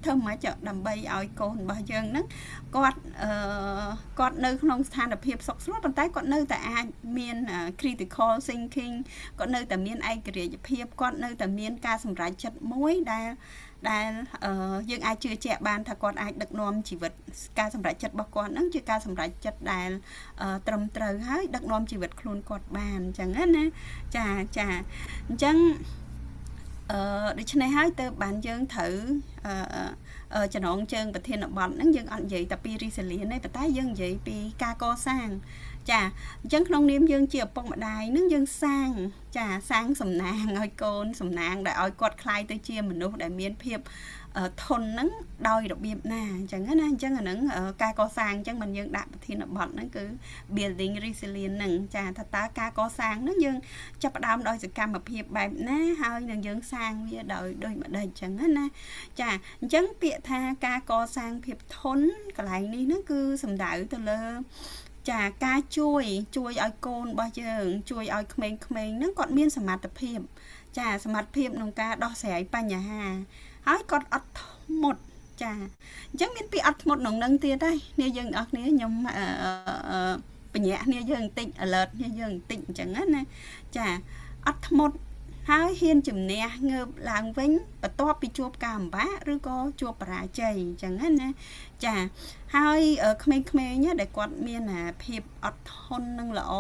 ធ្វើម៉េចដើម្បីឲ្យកូនរបស់យើងហ្នឹងគាត់អឺគាត់នៅក្នុងស្ថានភាពសុខស្រួលប៉ុន្តែគាត់នៅតែអាចមាន critical thinking គាត់នៅតែមានឯករាជ្យភាពគាត់នៅតែមានការសម្រេចចិត្តមួយដែលយើងអាចជឿជាក់បានថាគាត់អាចដឹកនាំជីវិតការសម្រេចចិត្តរបស់គាត់ហ្នឹងជាការសម្រេចចិត្តដែលត្រឹមត្រូវហើយដឹកនាំជីវិតខ្លួនគាត់បានអញ្ចឹងណាចាចាអញ្ចឹងអឺដូច្នេះហើយទៅបានយើងត្រូវអឺចំណងជើងប្រធានបទហ្នឹងយើងអត់និយាយតែពី resilience ទេប៉ុន្តែយើងនិយាយពីការកសាងចាអញ្ចឹងក្នុងនាមយើងជាឪពុកម្ដាយនឹងយើងសាងចាសាងសំណាងឲ្យកូនសំណាងដែលឲ្យគាត់ក្លាយទៅជាមនុស្សដែលមានភាពធន់ហ្នឹងដោយរបៀបណាអញ្ចឹងណាអញ្ចឹងអាហ្នឹងការកសាងអញ្ចឹងមិនយើងដាក់ប្រធានបទហ្នឹងគឺ building resilience ហ្នឹងចាថាតើការកសាងហ្នឹងយើងចាប់ផ្ដើមដោយសកម្មភាពបែបណាហើយនឹងយើងសាងវាដោយដូចម្ដេចអញ្ចឹងណាចាអញ្ចឹងពាក្យថាការកសាងភាពធន់កន្លែងនេះហ្នឹងគឺសំដៅទៅលើចាការជួយជួយឲ្យកូនរបស់យើង ជួយឲ្យក្មេងៗហ្នឹងគាត់មានសមត្ថភាព ចាសមត្ថភាពក្នុងការដោះស្រាយបញ្ហាហើយគាត់អត់ធ្មត់ចាអញ្ចឹងមានពាក្យអត់ធ្មត់ក្នុងនឹងទៀតហើយនេះយើងអស់គ្នាខ្ញុំអឺបញ្ញាគ្នាយើងបន្តិច alert គ្នាយើងបន្តិចអញ្ចឹងណាចាអត់ធ្មត់ហើយហ៊ានជំនះងើបឡើងវិញបន្ទាប់ពីជួបការលំបាកឬក៏ជួបបរាជ័យអញ្ចឹងណាចាហើយក្មេងៗដែលគាត់មានភាពអត់ធន់នឹងល្អ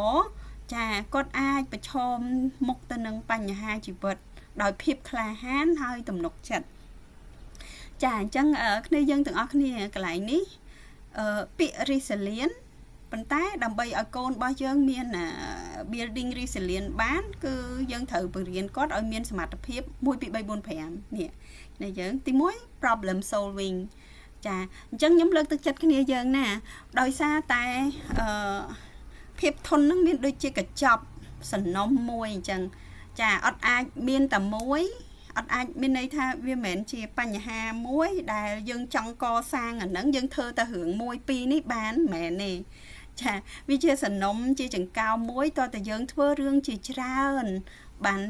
ចាគាត់អាចប្រឈមមុខទៅនឹងបញ្ហាជីវិតដោយភាពក្លាហានហើយទំនុកចិត្តចាអញ្ចឹងគ្នាយើងទាំងអស់គ្នាកន្លែងនេះអឺពាក្យ resilient ប៉ុន្តែដើម្បីឲ្យកូនរបស់យើងមាន building resilience បាន គឺយើងត្រូវបង្រៀនគាត់ឲ្យមានសមត្ថភាព1 2 3 4 5នេះនេះយើងទី1 problem solving ចាអញ្ចឹងខ្ញុំលើកទឹកចិត្តគ្នាយើងណាដោយសារតែអឺភាពធន់នឹងមានដូចជាកញ្ចប់សំណុំមួយអញ្ចឹងចាអត់អាចមានតែមួយអត់អាចមានន័យថាវាមិនមែនជាបញ្ហាមួយដែលយើងចង់កសាងអាហ្នឹងយើងធ្វើតែរឿងមួយពីរនេះបានមិនមែនទេចាវាជាសំណុំជាចង្កោមមួយតើតែយើងធ្វើរឿងជាច្រើនបាន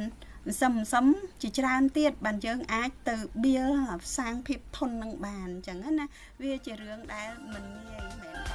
សឹមសឹមជាច្រើនទៀតបានយើងអាចទៅបៀលសាងភាពធន់នឹងបានអញ្ចឹងណាវាជារឿងដែលមិនងាយមែន។